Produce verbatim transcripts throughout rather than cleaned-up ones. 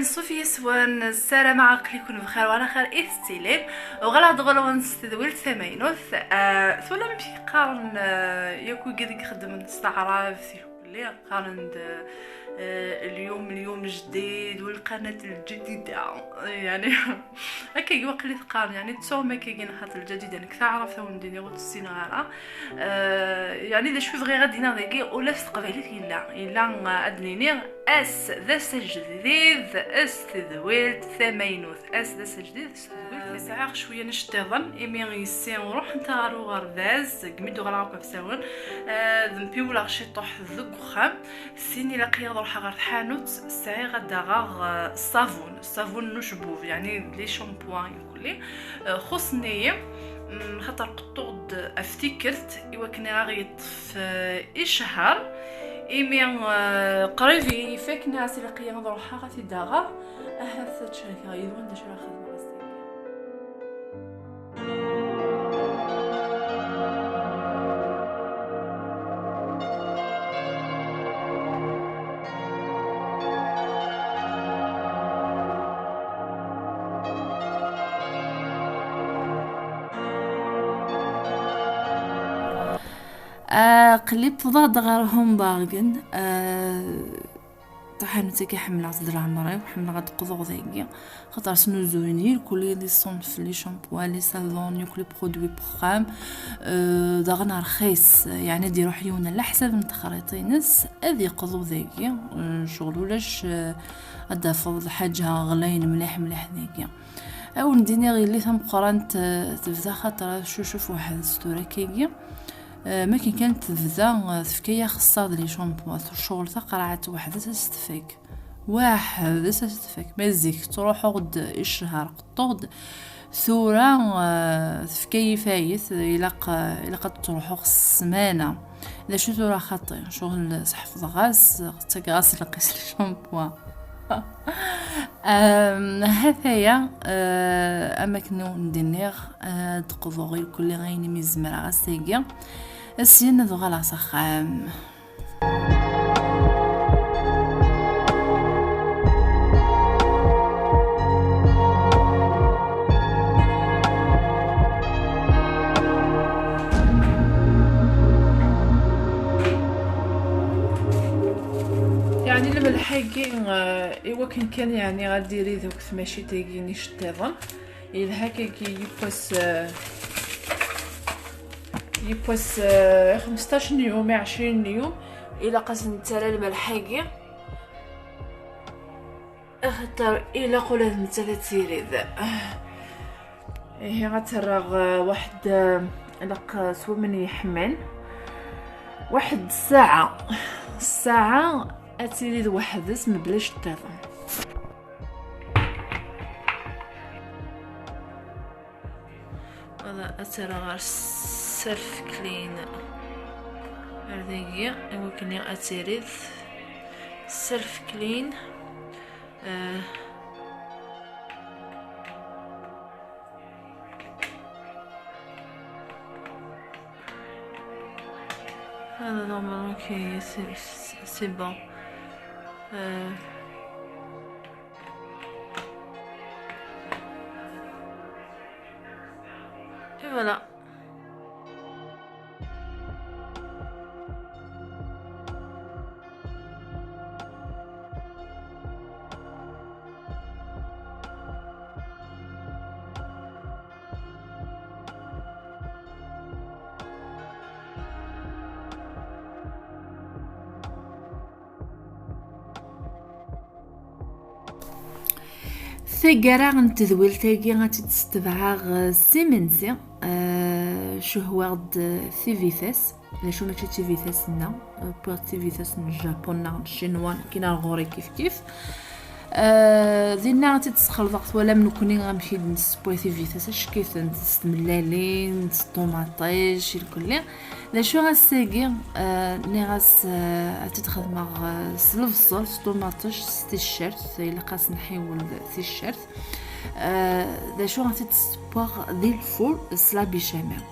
Nṣuf yes-wen, ssarameɣ aql-iken bxir wala xir i tettilim. Uɣaleɣ-d ɣur-wen s tedwilt tamaynut. Ah, twalam amek i qqaren, ah, yakk wigi deg ixeddmen s taɛrabt, belli qqaren-d, ah, اليوم، اليوم جديد والقناة الجديدة. يعني, akka i waqil i teqqaren, يعني, ttuɣ akkagi neɣ xaṭer الجديدة, nekk taɛrabt, a wen-d-iniɣ, ur tt-ssineɣ ara. Ah, يعني, d acu i bɣiɣ ad d-iniɣ dagi, ula s teqbaylit yella, yella, ah, ad d-nini, ass d ass ajdid s tedwilt tamaynut. Ass d ass ajdid s tedwilt tamaynut. Sɛiɣ cwiya n iceṭṭiḍen, imi yessi ruḥent ɣer uɣerbaz, deg mi d-uɣaleɣ akk ɣef Sawen, ah, d mpiwleɣ ciṭuḥ deg uxxam. Sin, ilaq-iyi ad ruḥeɣ ɣer tḥanut, sɛiɣ ad d-aɣeɣ, ah, ṣṣabun, ṣṣabun n ucebbub, يعني, les shampoings irkelli. Ah, xuṣṣen-iyi, mm, xaṭer qeṭṭuɣ-d ɣef tikkelt i wakken ad aɣ-yeṭṭef, ah, icehher. Imi, ah, qrib ifak, nniɣ-as ilaq-iyi ad ruḥeɣ ad t-id-aɣeɣ. Ahat ad cerkeɣ yid-wen d acu ara xedmeɣ ass-agi. Aql-i wwḍeɣ-d ɣer Homburgen. Ah, taḥanut-agi ḥemmleɣ-tt d leɛmer-iw, ḥemmleɣ ad d-qḍuɣ dagi, xaṭer snuzuyen irkelli les ṣṣunf, les shampoings, les savons, yakk les produits n uxxam. Ah, daɣen rxis, yeɛni ad d-iruḥ yiwen ala ḥsab n texriṭ-ines, ad iqḍu dagi. Ah, ccɣel ulac, ah, ad d-tafeḍ lḥaǧa ɣlayen mliḥ mliḥ dagi. A wen-d-iniɣ, yelli tameqqrant, ah, tebda xaṭer tcucuf weḥd-s tura akkagi. Ah, makken kan tebda, ah, tefka-yaɣ xeṣṣar d les shampoings, ccɣel taqerɛet weḥd-s ad s-tfak. Weḥd-s ad s-tfak. Ma zik ttruḥuɣ-d icehher, qeṭṭuɣ-d. Tura, ah, tefka-yi fayet, ilaq, ah, ilaq ad ttruḥuɣ ssmana. D acu tura xaṭi? Ccɣel sḥefḍeɣ-as, ttakeɣ-as lqis les shampoings. Am, ha-t-aya, ah, am akken i wen-d-nniɣ, ad d-qḍuɣ irkelli ayen imi zemreɣ ass-agi. Syin ad uɣaleɣ s axxam. Yeɛni lmelḥ-agi, ah, i wakken kan, yeɛni, ad d-irid akk tmacint-agi n iceṭṭiḍen. Yelha akkagi, yiwwas, ah, yiwwas, ah, xemseṭṭac n yum, ɛecrin n yum, ilaq ad s-nettarra lmelḥ-agi. Axaṭer ilaq ula d nettat ad tirid. Ihi ad terreɣ, ah, waḥed, ah, ilaq, ah, s waman yeḥman. Waḥed ssaɛa. Ssaɛa ad tirid weḥd-s mebla iceṭṭiḍen. Voilà, ad terreɣ ɣer self clean. Ar dagi, i wakken ad tirid self clean. Ah. Voilà, normalement, ok, c'est, c'est, c'est bon. Euh. Et voilà. Taggara n tedwilt-agi ad tt-id-ssetbeɛeɣ, eh, s imensi. Eh, cehwaɣ-d, eh, tivitas. D acu, mačči d tivitas-nneɣ, eh, wwiɣ-d tivitas n Japun neɣ n Ccinwa, nekkini ar ɣur-i kif kif. Eh, dinna ad tt-id-sxelḍeɣ, twalam nekkni amek i d-nessewway tivitas, acek-itent s tmellalin, s ṭumaṭic, irkelli. D acu ass-agi, eh, nniɣ-as, eh, ad tt-id-xedmeɣ, eh, s lebṣel, s ṭumaṭic, s ticcert, ilaq ad s-nḥiwel ticcert. Eh, d acu ad tt-id-ssewweɣ di lfur s la béchamel.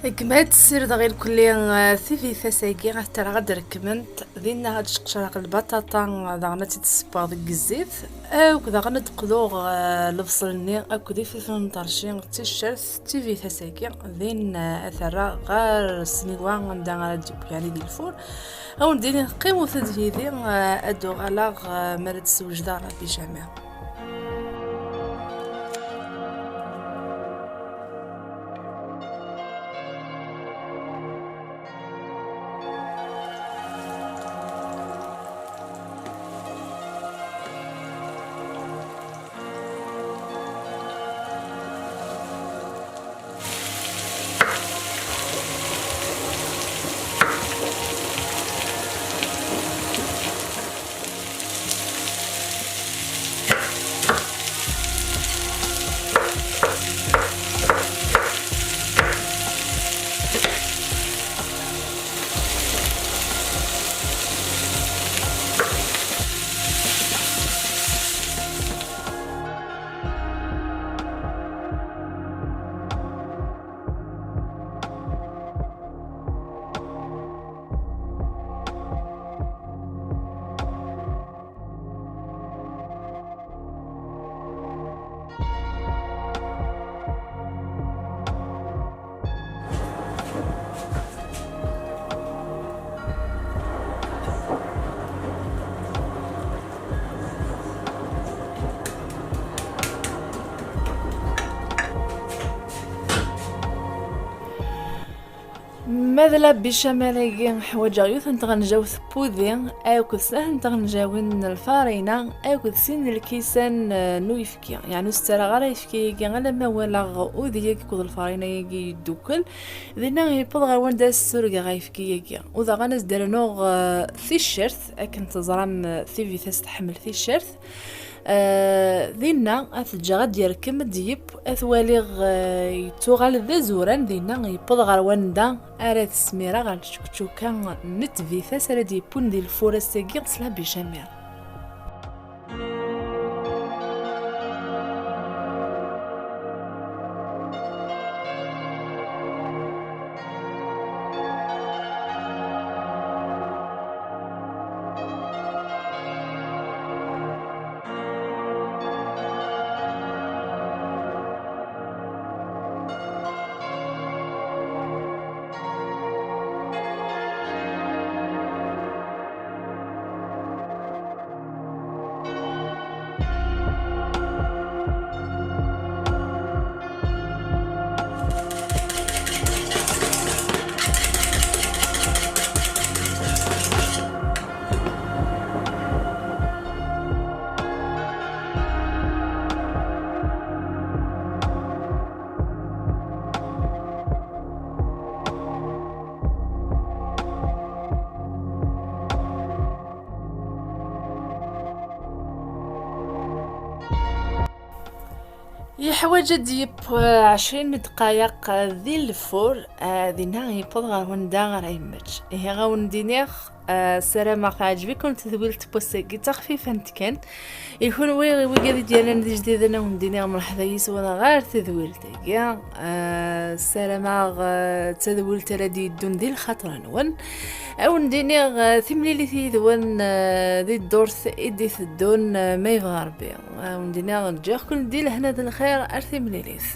Gma-d ssirdeɣ ilkulli, eh, tibitas-agi ad t-rreɣ ad d-rekment, dinna ad d-sqecreɣ lbaṭaṭa, daɣen ad tt-id-ssewweɣ deg zzit, akk daɣen ad d-qluɣ, eh, lebṣel-nni akked ififen n ṭerci d ticcert d tibitas-agi, din, eh, ad t-rreɣ ɣer ssniwa anda ara d-yewwi ɛni di lfur. Ad wen-d-iniɣ qqimet-d yid-i, eh, ad d-uɣaleɣ, eh, mi ara d-ssewjdeɣ Rabbi Jamir. Ma d la béchamel-agi, ḥwaǧeɣ yiwet n tɣenjawt n pudi, akked snat n tɣenjawin n lfarina, akked sin n lkisan, eh, n uyefki. Yeɛni ur s-ttarraɣ ara ayefki-agi alamma walaɣ udi-agi akked lfarina-agi yeddukel. Dinna yewweḍ ɣer wanda ad s-surgeɣ ayefki-agi. U daɣen ad s-d-rnuɣ, eh, ticcert, akken teẓram, eh, tibitas tḥemmel ticcert. Eh, dinna ad t-ǧǧeɣ ad d-yerkem, ad d-yeww, ad t-waliɣ, eh, yettuɣal d azuran, dinna yewweḍ ɣer wanda ara t-smireɣ ɣer tcekčuka n tbitas ara d-yewwun di lfur ass-agi s la béchamel. Yeḥwaǧ ad d-yeww ɛecrin dqayeq di lfur, eh, dinna yewweḍ ɣer wanda ara yemmečč. Ihi, ad wen-d-iniɣ, eh, ssarameɣ teɛǧeb-iken tedwilt n wass-agi, d taxfifant kan. I kunwi, wigad i d-yernan d ijdiden, ad wen-d-iniɣ mreḥba yis-wen ɣer tedwilt-agi. Eh, ssarameɣ, eh, d tadwilt ara d-yeddun di lxaṭer-nwen. Ad wen-d-iniɣ, eh, timlilit yid-wen, eh, di ddurt i d-iteddun, eh, ma yebɣa Rebbi. Ad wen-d-iniɣ ǧǧiɣ-ken di lehna d lxir, ar timlilit.